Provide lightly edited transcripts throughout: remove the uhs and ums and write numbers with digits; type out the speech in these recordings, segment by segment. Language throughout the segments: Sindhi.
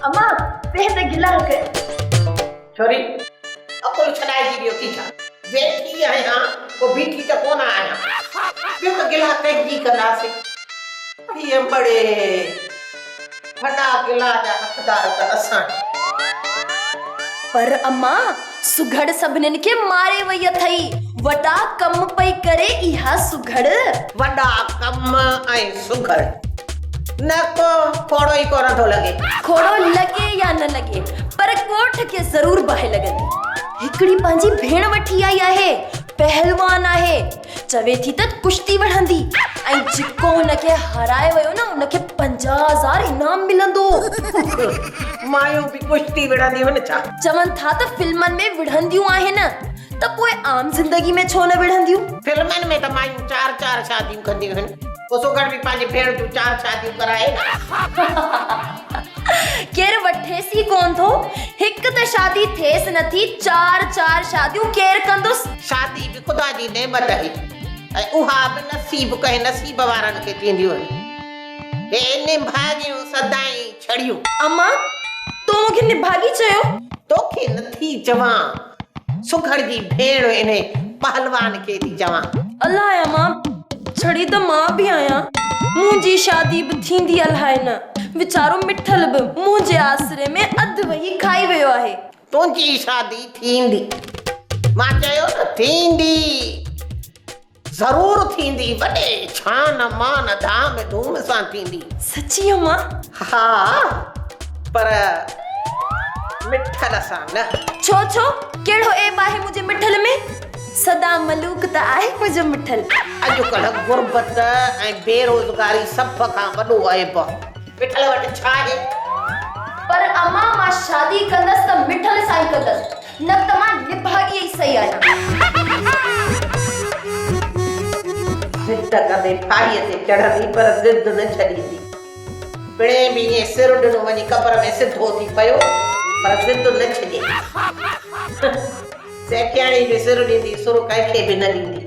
اما، پهه ته گلا ڪر. ڇوري، عقل ڇڏائجي ويو ٿي ڇا؟ ويٺي آهيان، ڪو بيٺي ته ڪونه آهيان. ٻيو ته گلا ڪنهن جي ڪنداسين. اڙي امڙي، وڏا گلا جا حقدار ته اسان آهيون. پر اما، سگهڙ سڀنين کي ماري وئي اٿئي. وڏا ڪم پئي ڪري اها سگهڙ. وڏا ڪم ۽ سگهڙ. نه ڪو کوڙو ئي ڪونه ٿو لڳي. کوڙو لڳي يا نه لڳي پر ڳوٺ کي ضرور باهه لڳندي. هڪڙي پنهنجي ڀيڻ وٺي آئي آهي. پهلوان آهي. چوي ٿي ته ڪشتي وڙهندي ۽ جيڪو هن کي هارائي ويو نه ان کي 50,000 انعام ملندو. مايون به ڪشتي وڙهنديون آهن ڇا؟ چون ٿا ته فلمن ۾ وڙهنديون آهن ته پوء عام زندگي ۾ ڇو نه وڙهنديون؟ فلمن ۾ ته مايون چار چار شاديون ڪنديون آهن. پوء سگهڙ به پنهنجي ڀيڻ جون چار شاديون ڪرائي. ڪير وٺيس ئي ڪونه ٿو. هڪ ته شادي ٿئيس نٿي، چار چار شاديون ڪير ڪندس؟ شادي به خدا جي نعمت آهي ۽ اها به نصيب ڪنهن نصيب وارن کي ٿينديون آهن. هي نڀاڳيون سدائين ڇڙيون. امان، تو مون کي نڀاڳي چيو؟ توکي نٿي چوان، سگهڙ جي ڀيڻ انهي پهلوان کي ٿي چوان. الائي امان، ڇڙي ته مان به آهيان. منهنجي شادي به ٿيندي الائي نه. ويچارو مٺل به منهنجي آسري ۾ اڌ وهي کائي ويو آهي. تنهنجي شادي ٿيندي. مان چيو نه ٿيندي. ضرور ٿيندي. وڏي ڇان مان ڌام ڌوم سان ٿيندي. سچي امان؟ ها پر مٺل سان نه. ڇو ڇو؟ ڪهڙو عيب آهي منهنجي مٺل ۾؟ سدا ملوڪ ته آهي منهنجو مٺل. اڄڪلهه غربت ۽ بيروزگاري سڀ کان وڏو عيب آهي. مٺل وٽ ڇا آهي؟ پر امان مان شادي ڪندس ته مٺل سان ئي ڪندس نه ته مان نڀاڳي ئي سهي آهيان. ضد ڪندي ڦاهيء تي چڙهندي پر ضد نه ڇڏيندي. پڻهين به ائين سر ڏنو وڃي قبر ۾ سڌو ٿي پيو پر ضد نه ڇڏيائين. سيٺياڻي به سر ڏيندي سر ڪنهن کي به نه ڏيندي.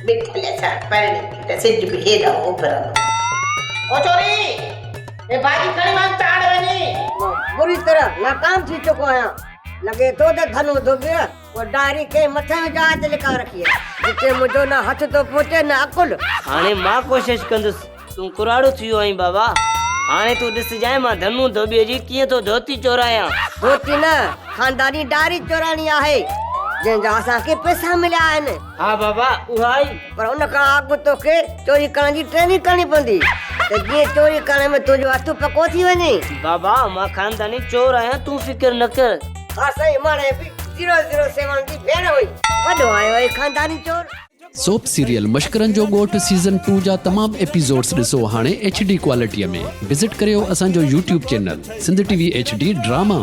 مٺل سان پرڻيندي ته سج به هيڏانهن اڀرندو. او ڇوري! هي ڀاڄي کڻي وڃ چاڙهه وڃي. مان بري طرح ناڪام ٿي چڪو آهيان. لڳي ٿو ته ڌنو ڌوٻيء اها ڊائري ڪنهن مٿانهين جاء تي لڪائي رکي آهي، جتي منهنجو نه هٿ ٿو پهچي نه عقل. هاڻي مان ڪوشش ڪندس. تون ڪراڙو ٿي ويو آهين بابا. هاڻي تون ڏسجانء مان ڌنو ڌوٻيء جي ڪيئن ٿو ڌوتي چورايان. ڌوتي نه، خانداني ڊائري چورائڻي آهي، جنهن جا اسان کي پئسا مليا آهن. ها بابا، اها ئي. پر ان کان اڳ توکي چوري ڪرڻ جي ٽريننگ ڪرڻي پوندي ته جيئن چوري ڪرڻ ۾ تنهنجو هٿ پڪو ٿي وڃي. بابا، مان خانداني چور آهيان، تون فڪر نه ڪر. ها سائين، ماڻهي به زيرو زيرو سيون جي ڀيڻ هئي. وڏو آيو آهي خانداني چور. سوپ سيريل مشڪرن جو ڳوٺ سيزن ٽو جا تمام ايپيسوڊس ڏسو هاڻي ايڇ ڊي ڪوالٽي ۾ وزٽ ڪريو اسان جو YouTube channel Sindh T V H D drama.